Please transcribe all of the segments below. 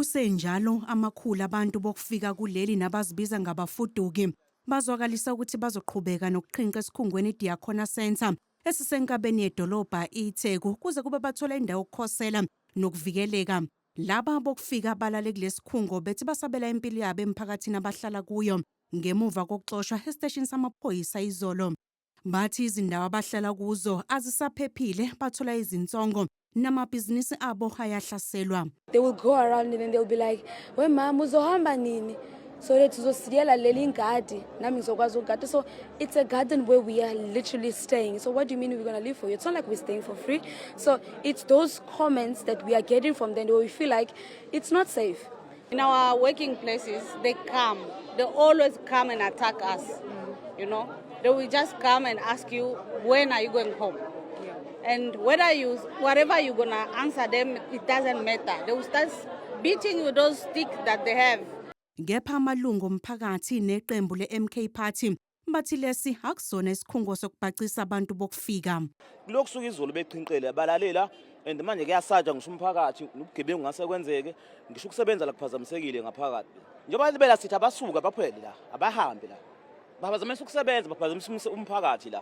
Kusenjalo, amakhulu abantu bokufika kuleli nabazibiza ngabafuduki bazwakalisa ukuthi bazoqhubeka nokuqhinqa esikhungweni iDiakonia Centre esisenkabeni yedolobha iTheku kuze kube bathola indawo yokukhosela nokuvikeleka. Laba bokufika balale kulesikhungo bethi basabela impilo yabo emphakathini abahlala kuyo ngemuva kokuxoshwa esiteshini samaphoyisa izolo. Bathi izindawo abahlala kuzo azisaphephile, bathola izinsongo namabhizinisi abo ayahlaselwa. They will go around and then they'll be like, "We mama, uzohamba nini? So that uzosiyela leli ngadi, nami ngizokwazi ukugada." So it's a garden where we are literally staying. So what do you mean we're going to leave for you? It's not like we're staying for free. So it's those comments that we are getting from them where we feel like it's not safe. In our working places, they come. They always come and attack us. They will just come and ask you, "When are you going home?" And whatever you're gonna answer them, it doesn't matter. They will start beating you with those sticks that they have. Kepha amalungu omphakathi neqembu le-MK Party bathi lesi akusona isikhungo sokubhacisa abantu bokufika. Kulokhu kusuka izolo beqhinqele balalela and manje kuyasatshwa ngisho umphakathi, nobugebengu ngase kwenzeke, ngisho ukusebenza la kuphazamisekile ngaphakathi. Njengoba libela sithi abasuka baphele la, abahambe la. Baphazamisa ukusebenza, baphazamisa umphakathi la.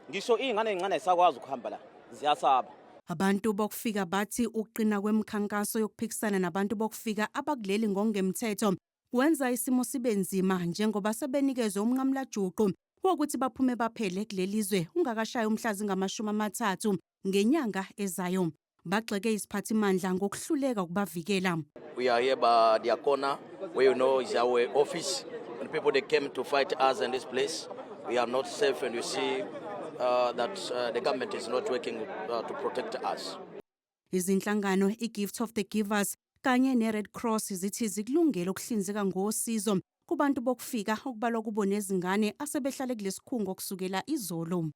Ngisho iy'ngane ey'ncane ayisakwazi ukuhamba la, ziyasaba. Abantu bokufika bathi ukuqina kwemikhankaso yokuphikisana nabantu bokufika abakuleli ngokungemthetho kwenza isimo sibe nzima, njengoba sebenikezwe umnqamulajuqu wokuthi baphume baphele kuleli zwe ungakashayi umhla zingama-30 ngenyanga ezayo. Bagxeke isiphathimandla ngokuhluleka ukubavikela. We are here by Diakonia, where you know is our office. When people, they came to fight us in this place, we are not safe, and you see that the government is not working to protect us. Izinhlangano iGift of the Givers kanye neRed Cross zithi zikulungele ukuhlinzeka ngosizo kubantu bokufika, okubalwa kubo nezingane asebehlale kulesikhungo kusukela izolo.